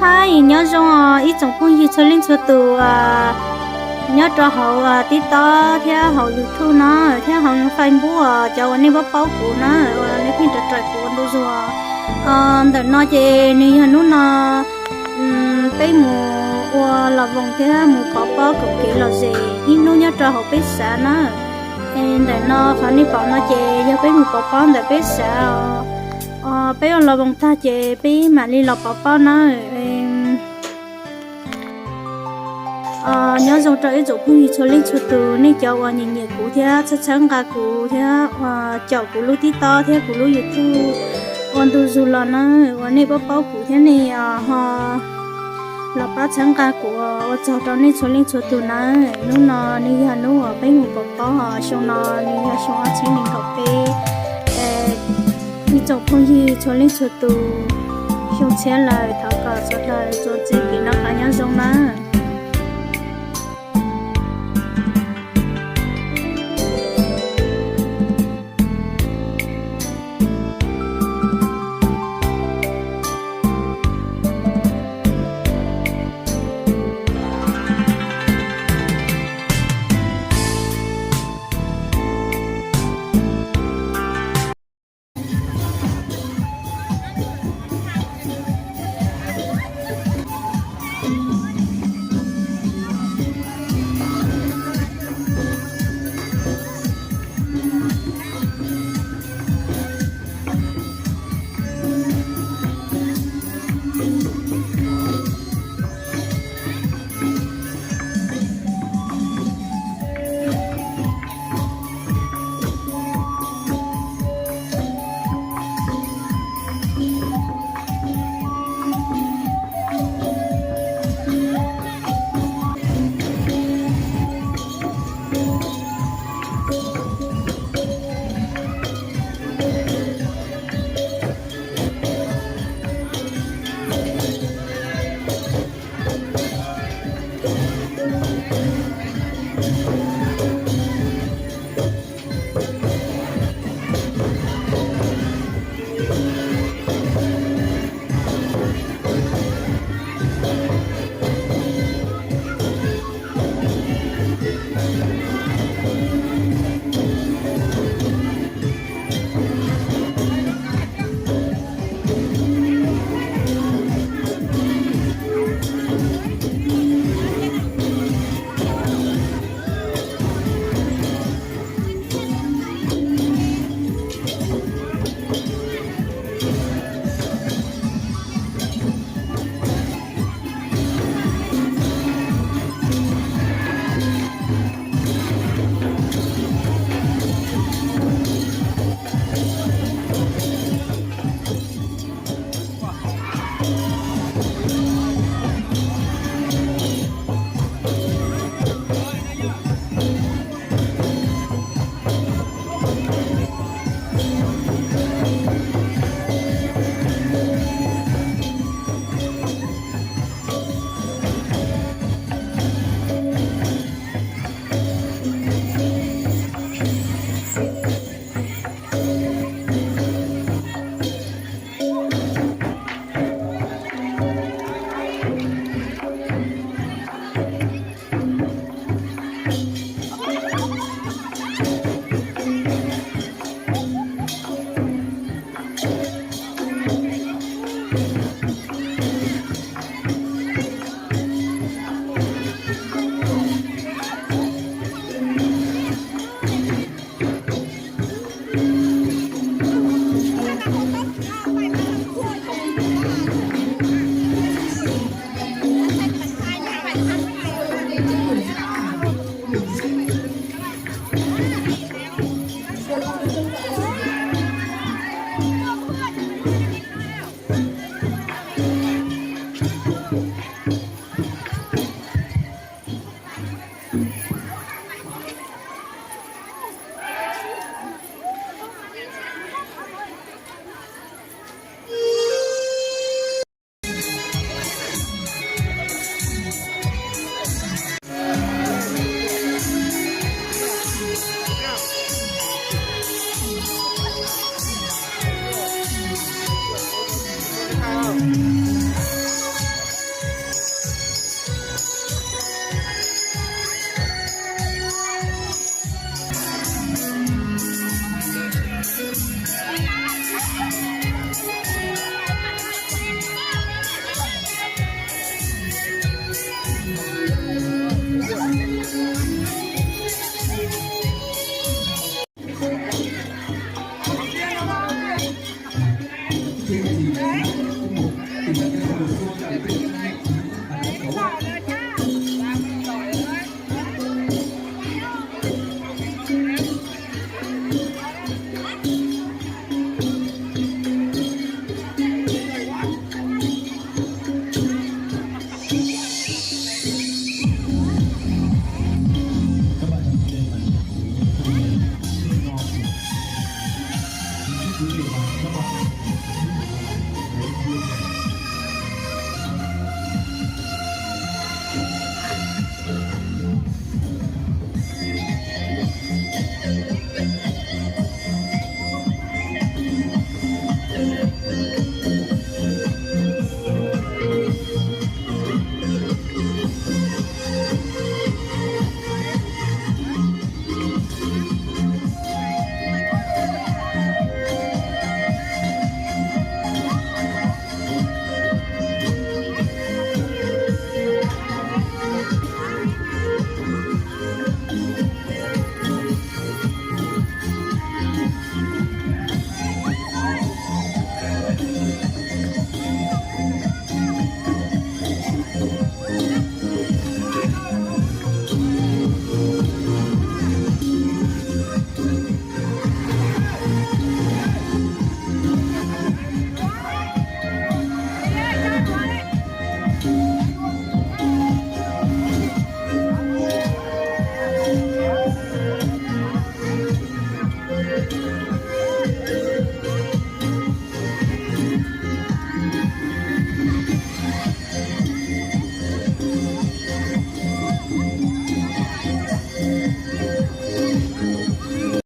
Hais nyob zoo os ib tsoom phooj ywg txhua leej txhua tus nyob rau hauv TikTok thiab hauv YouTube na, thiab hauv Facebook os, cov uas nej paub paub kuv na, uas nej pheej raws raws kuv ua ntu zus. Ntawm no ces nws yog hnub no peb mus ua los voos thiab mus pov pob koom kev lom zem ib hnub nyob rau hauv peb xav na. Es ntawm no qhov nej pom no ces yog peb mus pov pob ntawm peb xav os. Peb ua los voos tag ces peb mam li los pov pob na. Nyob zoo rau ib tsoom phooj ywg txhua leej txhua tus, nej cov uas nyiam nyiam kuv thiab txhawb txhawb nqa kuv thiab caum kuv lub TikTok thiab kuv lub YouTube ua ntu zus los na, uas nej paub paub kuv thiab nej ho los pab txhawb nqa kuv, ua tsaug rau nej txhua leej txhua tus na. Hnub no nws yog hnub uas peb mus pov pob, xyoo no nws yog xyoo ob txhiab nees nkaum peb. Ib tsoom phooj ywg txhua leej txhua tus, xyoo txhiab lawm thov kom sawv daws txuas ntxiv kev noj qab nyob zoo na. Ces peb